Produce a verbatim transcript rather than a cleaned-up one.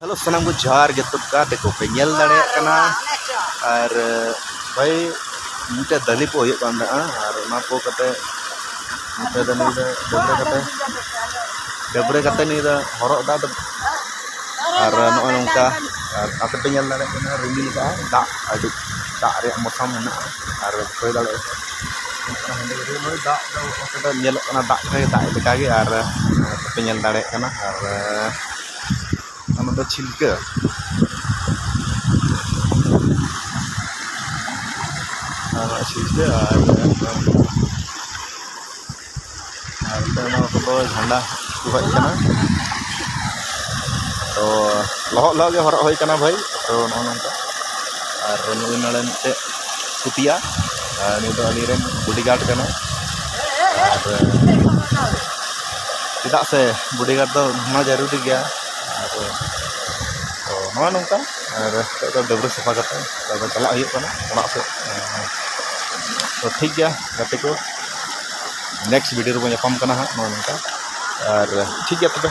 Hello, ᱥᱟᱱᱟᱢ ᱠᱚ ᱡᱚᱦᱟᱨ ᱜᱮ᱾ ᱛᱚ ᱜᱟᱛᱮ ᱠᱚᱯᱮ ᱧᱮᱞ ᱫᱟᱲᱮᱭᱟᱜ ᱠᱟᱱᱟ, ᱟᱨ ᱵᱷᱟᱭ ᱢᱤᱫᱴᱮᱡ ᱫᱟᱹᱞᱤ ᱯᱚ ᱦᱩᱭᱩᱜ ᱠᱟᱱ ᱛᱟᱦᱮᱸᱜᱼᱟ, ᱟᱨ ᱚᱱᱟ ᱯᱚ ᱠᱟᱛᱮ ᱱᱚᱛᱮ ᱫᱚ ᱱᱩᱭ ᱫᱚ ᱰᱟᱹᱵᱽᱨᱟᱹ ᱠᱟᱛᱮ, ᱰᱟᱹᱵᱽᱨᱟᱹ ᱠᱟᱛᱮ ᱱᱩᱭ ᱫᱚ ᱦᱚᱨᱚᱜ ᱫᱟ᱾ ᱟᱨ ᱱᱚᱜᱼᱚᱭ ᱱᱚᱝᱠᱟ, ᱟᱨ ᱟᱯᱮ ᱯᱮ ᱧᱮᱞ ᱫᱟᱲᱮᱭᱟᱜ ᱠᱟᱱᱟ, ᱨᱤᱢᱤᱞ ᱠᱟᱜᱼᱟ, ᱫᱟᱜ ᱟᱹᱰᱤ, ᱫᱟᱜ ᱨᱮᱭᱟᱜ ᱢᱚᱥᱟᱢ ᱢᱮᱱᱟᱜᱼᱟ᱾ ᱟᱨ ᱦᱩᱭ ᱫᱟᱲᱮᱭᱟᱜᱼᱟ ᱱᱚᱜᱼᱚᱭ ᱫᱟᱜ ᱫᱚ ᱚᱱᱛᱮ ᱫᱚ ᱧᱮᱞᱚᱜ ᱠᱟᱱᱟ, ᱫᱟᱜ ᱞᱮᱠᱟᱜᱮ, ᱟᱨ ᱟᱯᱮ ᱯᱮ ᱧᱮᱞ ᱫᱟᱲᱮᱭᱟᱜ ᱠᱟᱱᱟ᱾ ᱟᱨ ᱚᱱᱟ ᱫᱚ ᱪᱷᱤᱞᱠᱟᱹ᱾ ᱟᱨ ᱪᱷᱤᱞᱠᱟᱹ ᱟᱨ, ᱟᱨ ᱱᱚᱣᱟ ᱠᱚᱫᱚ ᱡᱷᱟᱱᱰᱟ ᱠᱚ ᱜᱚᱡ ᱠᱟᱱᱟ᱾ ᱛᱚ ᱞᱚᱦᱚᱫ ᱞᱚᱦᱚᱫ ᱜᱮ ᱦᱚᱨᱚᱜ ᱦᱩᱭ ᱠᱟᱱᱟ ᱵᱷᱟᱭ᱾ ᱛᱚ ᱱᱚᱜᱼᱚ ᱱᱚᱝᱠᱟ᱾ ᱟᱨ ᱱᱩᱭ ᱱᱚᱰᱮ ᱢᱤᱫᱴᱮᱡ ᱯᱩᱛᱤᱭᱟ, ᱟᱨ ᱱᱩᱭ ᱫᱚ ᱟᱹᱞᱤᱧ ᱨᱮᱱ ᱵᱚᱰᱤᱜᱟᱨᱰ ᱠᱟᱱᱟᱭ᱾ ᱟᱨ ᱪᱮᱫᱟᱜ ᱥᱮ ᱵᱚᱰᱤᱜᱟᱨᱰ ᱫᱚ ᱦᱚᱸ ᱡᱟᱹᱨᱩᱨᱤ ᱜᱮᱭᱟ᱾ ᱟᱨ ᱛᱚ ᱱᱚᱜᱼᱚ ᱱᱚᱝᱠᱟ᱾ ᱟᱨ ᱱᱤᱛᱚᱜ ᱫᱚ ᱰᱟᱹᱵᱽᱨᱟᱹ ᱥᱟᱯᱷᱟ ᱠᱟᱛᱮ ᱱᱤᱛᱚᱜ ᱫᱚ ᱪᱟᱞᱟᱜ ᱦᱩᱭᱩᱜ ᱠᱟᱱᱟ ᱚᱲᱟᱜ ᱥᱮᱫ᱾ ᱛᱚ ᱴᱷᱤᱠ ᱜᱮᱭᱟ ᱜᱟᱛᱮ ᱠᱚ, ᱱᱮᱠᱥᱴ ᱵᱷᱤᱰᱤᱭᱳ ᱨᱮᱵᱚᱱ ᱧᱟᱯᱟᱢ ᱠᱟᱱᱟ ᱦᱟᱸᱜ ᱱᱚᱜᱼᱚ ᱱᱚᱝᱠᱟ᱾ ᱟᱨ ᱴᱷᱤᱠ ᱜᱮᱭᱟ ᱛᱚᱵᱮ᱾